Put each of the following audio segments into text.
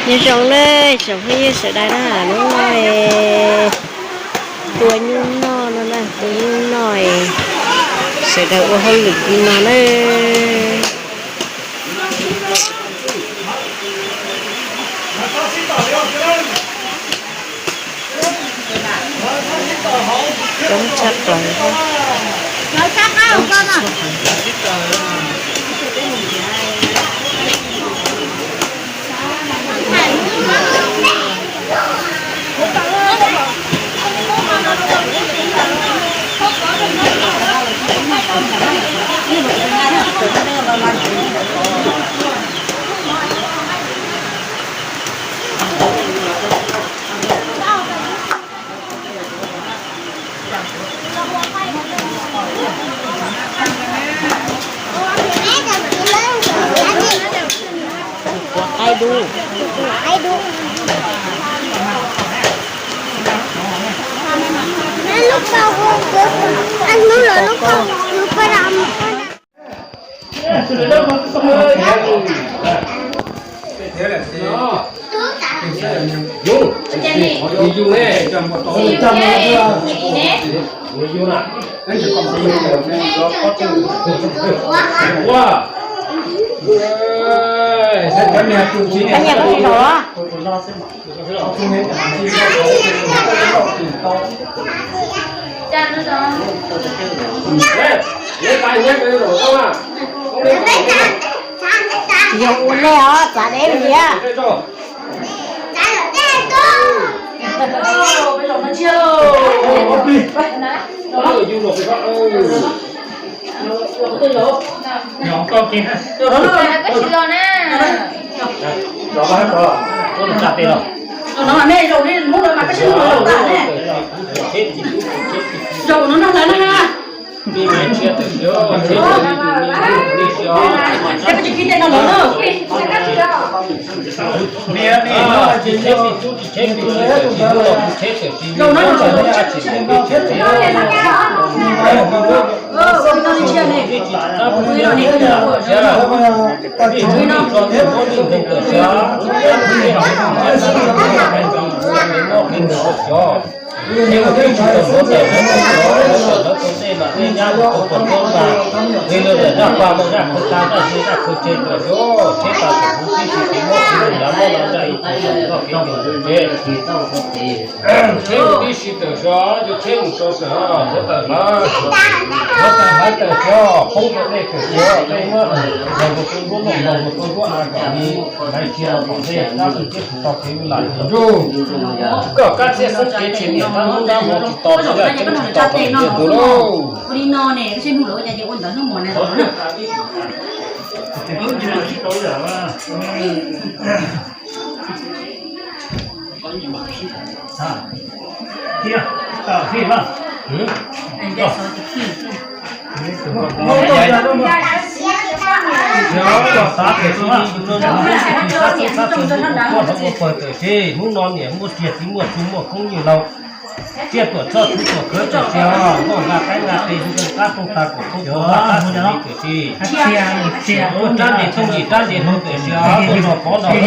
Nyob zoo na, tsoom phooj ywg sawv daws na, hnub no tua nyuj noj no na, tua nyuj noj, sawv daws ua hauj lwm li no na. Coob tshaj plaws. Ua qaib dub. Yog ua nej os, txav dev tiag. Tsheb tib si tawm sov, yuav tsheb mus rau sawv, yuav tawm hlawv, yuav tawm hlawv tawm sov, poob rau dej tawm sov, dej muab ntaus rau tus nruab loj, ntaus rau tus nruab av kom li, hlais cia los tom ntej, tab sis twb tsis tau kev lam tus nruj. Koj kab txhiab xeeb kev tshem niam tab hnub nab hmo tsis tos, tsis tos tus tus lauj. Hnub no niam muaj tiag txiv muaj txuj muaj koob yawg laus, tsiaj tuam txhoj txhua tuam khawv tawm si, noj nqa qaib nqa qe hu zoo qab tooj tag kom poob tuag qab qab xis li tawm si. Rab nti tooj yim rab nti hlau tawm si, tuaj nrog pov nrog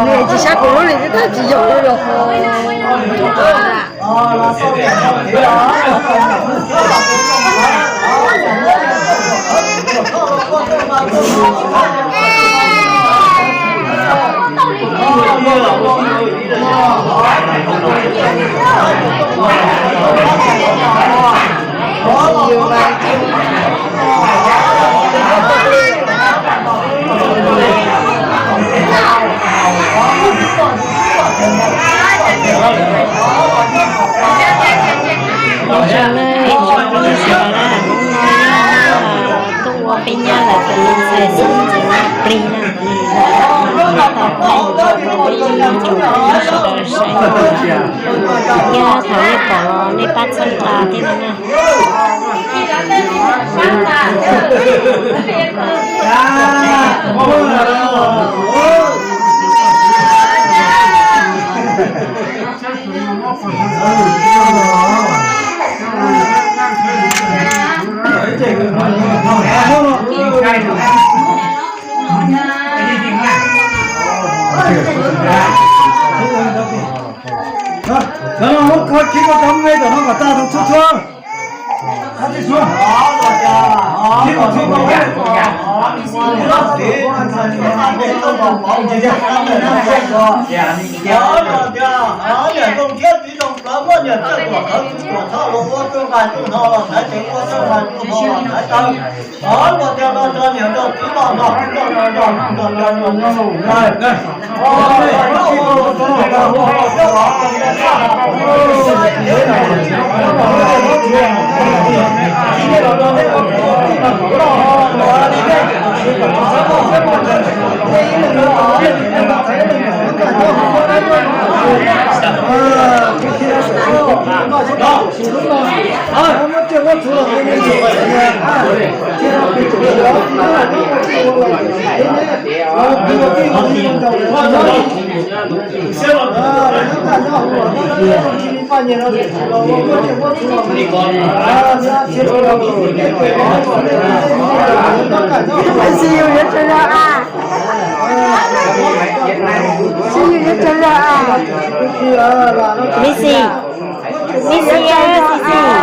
Nws tsis saib kuv lub li, twb tsis yog kuv los. Ib tsoom na, ib tsoom phooj ywg sawv daws na, hnub no tuaj ua peb nyab lawv tus me ntxhais xeeb ntxwv plig na, tau pab ua peb ib tsoom phooj ywg sawv daws saib. Thiab thaum nej pom los nej pab txhawb nqa thiab na. Cov no muab kho khib rau cov me tom no kom tag rau txhua txhua. Sis yus yuav tsawg los a? Sis yus yuav tsawg los a? Lis Xis, Lis Xis, Lis Xis.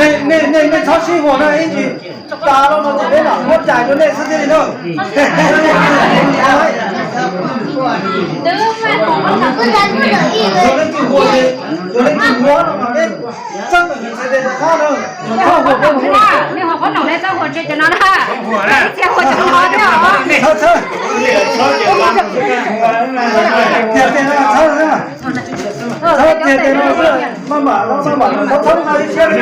Nej, nej, nej txhob sib huas na, ib ntsis tas los no ces peb lam muab cais rau nej xwb thiaj li na. Yog leej twg huas ces, yog leej twg huas no mas peb txawb ntawm nws txhais tes rov qab na. Nej ho qhob noom nej txhob huas tseg cov no na. Txhob, txhob. Tiag tiag na, txhob na. Txhob tiag tiag no, maj mam, maj mam, txhob txhob ib siab li.